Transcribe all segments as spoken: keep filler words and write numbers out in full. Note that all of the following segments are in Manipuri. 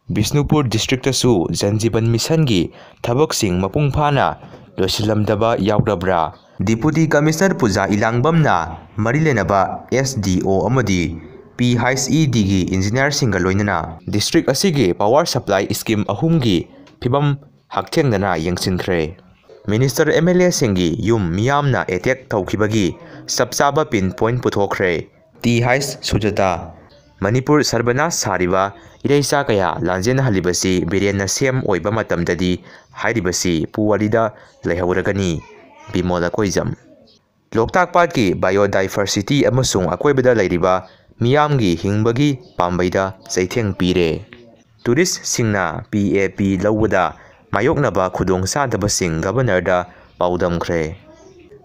ꯕꯤꯁꯅꯨꯄꯨꯔ ꯗꯤꯁꯇ꯭ꯔꯤꯛꯇꯁꯨ ꯖꯟ ꯖꯤꯕꯟ ꯃꯤꯁꯟꯒꯤ ꯊꯕꯛꯁꯤꯡ ꯃꯄꯨꯡ ꯐꯥꯅ ꯂꯣꯏꯁꯤꯜꯂꯝꯗꯕ ꯌꯥꯎꯔꯕ꯭ꯔꯥ? ꯗꯤꯄꯨꯇꯤ ꯀꯃꯤꯁꯅꯔ ꯄꯨꯖꯥ ꯏꯂꯥꯡꯕꯝꯅ ꯃꯔꯤ ꯂꯩꯅꯕ ꯑꯦꯁ ꯗꯤ ꯑꯣ ꯑꯃꯗꯤ ꯄꯤ ꯑꯩꯆ ꯏ ꯗꯤꯒꯤ ꯏꯟꯖꯤꯅꯤꯌꯥꯔꯁꯤꯡꯒ ꯂꯣꯏꯅꯅ ꯗꯤꯁꯇ꯭ꯔꯤꯛ ꯑꯁꯤꯒꯤ ꯄꯥꯋꯔ ꯁꯄ꯭ꯂꯥꯏ ꯁ꯭ꯀꯤꯝ ꯑꯍꯨꯝꯒꯤ ꯐꯤꯕꯝ ꯍꯛꯊꯦꯡꯅꯅ ꯌꯦꯡꯁꯤꯟꯈ꯭ꯔꯦ꯫ ꯃꯤꯅꯤꯁꯇꯔ, ꯑꯦꯝ ꯑꯦꯜ ꯑꯦꯁꯤꯡꯒꯤ ꯌꯨꯝ ꯃꯤꯌꯥꯝꯅ ꯑꯦꯇꯦꯛ ꯇꯧꯈꯤꯕꯒꯤ ꯆꯞ ꯆꯥꯕ ꯄꯤꯟ ꯄꯣꯏꯟꯠ ꯄꯨꯊꯣꯛꯈ꯭ꯔꯦ꯫ ꯇꯤ ꯑꯩꯆ ꯁꯨꯖꯥꯇꯥ, ꯃꯅꯤꯄꯨꯔ ꯁꯔꯕꯅꯥꯁ ꯁꯥꯔꯤꯕ ꯏꯔꯩꯆꯥ ꯀꯌꯥ ꯂꯥꯟꯖꯦꯟꯅꯍꯜꯂꯤꯕꯁꯤ ꯕꯤꯔꯦꯟꯅ ꯁꯤ ꯑꯦꯝ ꯑꯣꯏꯕ ꯃꯇꯝꯗꯗꯤ ꯍꯥꯏꯔꯤꯕꯁꯤ ꯄꯨꯋꯥꯔꯤꯗ ꯂꯩꯍꯧꯔꯒꯅꯤ꯫ ꯕꯤꯃꯣꯜ ꯂꯀꯣꯏꯖꯝ꯫ ꯂꯣꯛꯇꯥꯛ ꯄꯥꯠꯀꯤ ꯕꯥꯏꯑꯣꯗꯥꯏꯚꯔꯁꯤꯇꯤ ꯑꯃꯁꯨꯡ ꯑꯀꯣꯏꯕꯗ ꯂꯩꯔꯤꯕ ꯃꯤꯌꯥꯝꯒꯤ ꯍꯤꯡꯕꯒꯤ ꯄꯥꯝꯕꯩꯗ ꯆꯩꯊꯦꯡ ꯄꯤꯔꯦ꯫ ꯇꯨꯔꯤꯁꯁꯤꯡꯅ ꯄꯤ ꯑꯦ ꯄꯤ ꯂꯧꯕꯗ ꯃꯥꯌꯣꯛꯅꯕ ꯈꯨꯗꯣꯡꯆꯥꯗꯕꯁꯤꯡ ꯒꯕꯔꯅꯔꯗ ꯄꯥꯎꯗꯝꯈ꯭ꯔꯦ꯫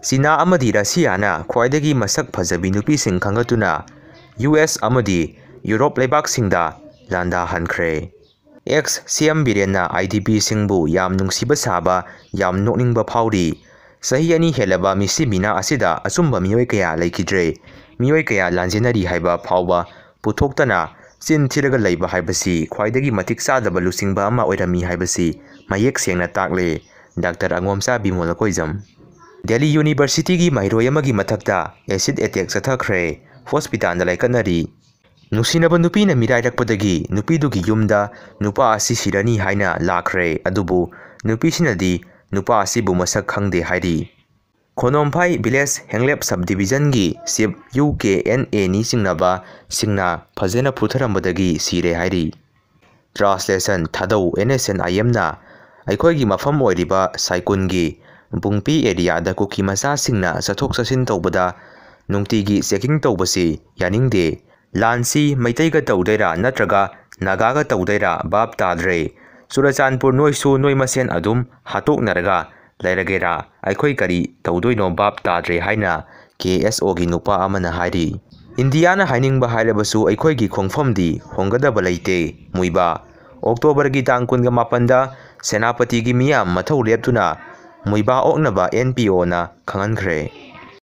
ꯆꯤꯅꯥ ꯑꯃꯗꯤ ꯔꯁꯤꯌꯥꯅ ꯈ꯭ꯋꯥꯏꯗꯒꯤ ꯃꯁꯛ ꯐꯖꯕꯤ ꯅꯨꯄꯤꯁꯤꯡ ꯈꯟꯒꯠꯇꯨꯅ ꯌꯨ ꯑꯦꯁ ꯑꯃꯗꯤ ꯌꯨꯔꯣꯞ ꯂꯩꯕꯥꯛꯁꯤꯡꯗ ꯂꯥꯟꯗꯥꯍꯟꯈ꯭ꯔꯦ꯫ ꯑꯦꯛꯁ ꯁꯤ ꯑꯦꯝ ꯕꯤꯔꯦꯟꯅ ꯑꯥꯏ ꯗꯤ ꯄꯤꯁꯤꯡꯕꯨ ꯌꯥꯝ ꯅꯨꯡꯁꯤꯕ ꯁꯥꯕ, ꯌꯥꯝ ꯅꯣꯛꯅꯤꯡꯕ ꯐꯥꯎꯔꯤ꯫ ꯆꯍꯤ ꯑꯅꯤ ꯍꯦꯜꯂꯕ ꯃꯤꯁꯤ ꯃꯤꯅꯥ ꯑꯁꯤꯗ ꯑꯆꯨꯝꯕ ꯃꯤꯑꯣꯏ ꯀꯌꯥ ꯂꯩꯈꯤꯗ꯭ꯔꯦ꯫ ꯃꯤꯑꯣꯏ ꯀꯌꯥ ꯂꯥꯟꯖꯦꯟꯅꯔꯤ ꯍꯥꯏꯕ ꯐꯥꯎꯕ ꯄꯨꯊꯣꯛꯇꯅ ꯆꯤꯟ ꯊꯤꯔꯒ ꯂꯩꯕ ꯍꯥꯏꯕꯁꯤ ꯈ꯭ꯋꯥꯏꯗꯒꯤ ꯃꯇꯤꯛ ꯆꯥꯗꯕ ꯂꯨꯆꯤꯡꯕ ꯑꯃ ꯑꯣꯏꯔꯝꯃꯤ ꯍꯥꯏꯕꯁꯤ ꯃꯌꯦꯛ ꯁꯦꯡꯅ ꯇꯥꯛꯂꯦ꯫ ꯗꯥꯛꯇꯔ ꯑꯉꯣꯝꯆꯥ ꯕꯤꯃꯣꯜ ꯂꯀꯣꯏꯖꯝ꯫ ꯗꯦꯜꯂꯤ ꯌꯨꯅꯤꯚꯔꯁꯤꯇꯤꯒꯤ ꯃꯍꯩꯔꯣꯏ ꯑꯃꯒꯤ ꯃꯊꯛꯇ ꯑꯦꯁꯤꯗ ꯑꯦꯇꯦꯛ ꯆꯠꯊꯈ꯭ꯔꯦ꯫ ꯍꯣꯁꯄꯤꯇꯥꯜꯗ ꯂꯥꯏꯀꯠꯅꯔꯤ꯫ ꯅꯨꯡꯁꯤꯅꯕ ꯅꯨꯄꯤꯅ ꯃꯤꯔꯥꯏꯔꯛꯄꯗꯒꯤ ꯅꯨꯄꯤꯗꯨꯒꯤ ꯌꯨꯝꯗ ꯅꯨꯄꯥ ꯑꯁꯤ ꯁꯤꯔꯅꯤ ꯍꯥꯏꯅ ꯂꯥꯛꯈ꯭ꯔꯦ꯫ ꯑꯗꯨꯕꯨ ꯅꯨꯄꯤꯁꯤꯅꯗꯤ ꯅꯨꯄꯥ ꯑꯁꯤꯕꯨ ꯃꯁꯛ ꯈꯪꯗꯦ ꯍꯥꯏꯔꯤ꯫ ꯈꯣꯅꯣꯝꯐꯥꯏ ꯚꯤꯂꯦꯖ ꯍꯦꯡꯂꯦꯞ ꯁꯕ ꯗꯤꯕꯤꯖꯟꯒꯤ chief U K N A ꯅꯤ ꯆꯤꯡꯅꯕꯁꯤꯡꯅ ꯐꯖꯅ ꯐꯨꯊꯔꯝꯕꯗꯒꯤ ꯁꯤꯔꯦ ꯍꯥꯏꯔꯤ꯫ ꯇ꯭ꯔꯥꯟꯁꯂꯦꯁꯟ ꯊꯥꯗꯧ ꯑꯦꯟ ꯑꯦꯁ ꯑꯦꯟ ꯑꯥꯏ ꯑꯦꯝꯅ ꯑꯩꯈꯣꯏꯒꯤ ꯃꯐꯝ ꯑꯣꯏꯔꯤꯕ ꯁꯥꯏꯀꯨꯟꯒꯤ ꯕꯨꯡꯄꯤ ꯑꯦꯔꯤꯌꯥꯗ ꯀꯨꯀꯤ ꯃꯆꯥꯁꯤꯡꯅ ꯆꯠꯊꯣꯛ ꯆꯠꯁꯤꯟ ꯇꯧꯕꯗ ꯅꯨꯡꯇꯤꯒꯤ ꯆꯦꯀꯤꯡ ꯇꯧꯕꯁꯤ ꯌꯥꯅꯤꯡꯗꯦ꯫ ꯂꯥꯟꯁꯤ ꯃꯩꯇꯩꯒ ꯇꯧꯗꯣꯏꯔꯥ ꯅꯠꯇ꯭ꯔꯒ ꯅꯥꯒꯥꯒ ꯇꯧꯗꯣꯏꯔꯥ ꯚꯥꯞ ꯇꯥꯗ꯭ꯔꯦ꯫ ꯆꯨꯔꯆꯥꯟꯄꯨꯔ ꯅꯣꯏꯁꯨ ꯅꯣꯏ ꯃꯁꯦꯟ ꯑꯗꯨꯝ ꯍꯥꯠꯇꯣꯛꯅꯔꯒ ꯂꯩꯔꯒꯦꯔꯥ? ꯑꯩꯈꯣꯏ ꯀꯔꯤ ꯇꯧꯗꯣꯏꯅꯣ ꯚꯥꯞ ꯇꯥꯗ꯭ꯔꯦ ꯍꯥꯏꯅ ꯀꯦ ꯑꯦꯁ ꯑꯣꯒꯤ ꯅꯨꯄꯥ ꯑꯃꯅ ꯍꯥꯏꯔꯤ꯫ ꯏꯟꯗꯤꯌꯥꯅ ꯍꯥꯏꯅꯤꯡꯕ ꯍꯥꯏꯔꯕꯁꯨ ꯑꯩꯈꯣꯏꯒꯤ ꯈꯣꯡꯐꯝꯗꯤ ꯍꯣꯡꯒꯗꯕ ꯂꯩꯇꯦ꯫ ꯃꯨꯏꯕꯥ꯫ ꯑꯣꯛꯇꯣꯕꯔꯒꯤ ꯇꯥꯡ ꯀꯨꯟꯒ ꯃꯥꯄꯟꯗ ꯁꯦꯅꯥꯄꯇꯤꯒꯤ ꯃꯤꯌꯥꯝ ꯃꯊꯧ ꯂꯦꯞꯇꯨꯅ ꯃꯨꯏꯕꯥ ꯑꯣꯛꯅꯕ ꯑꯦꯟ ꯄꯤ ꯑꯣꯅ ꯈꯪꯍꯟꯈ꯭ꯔꯦ꯫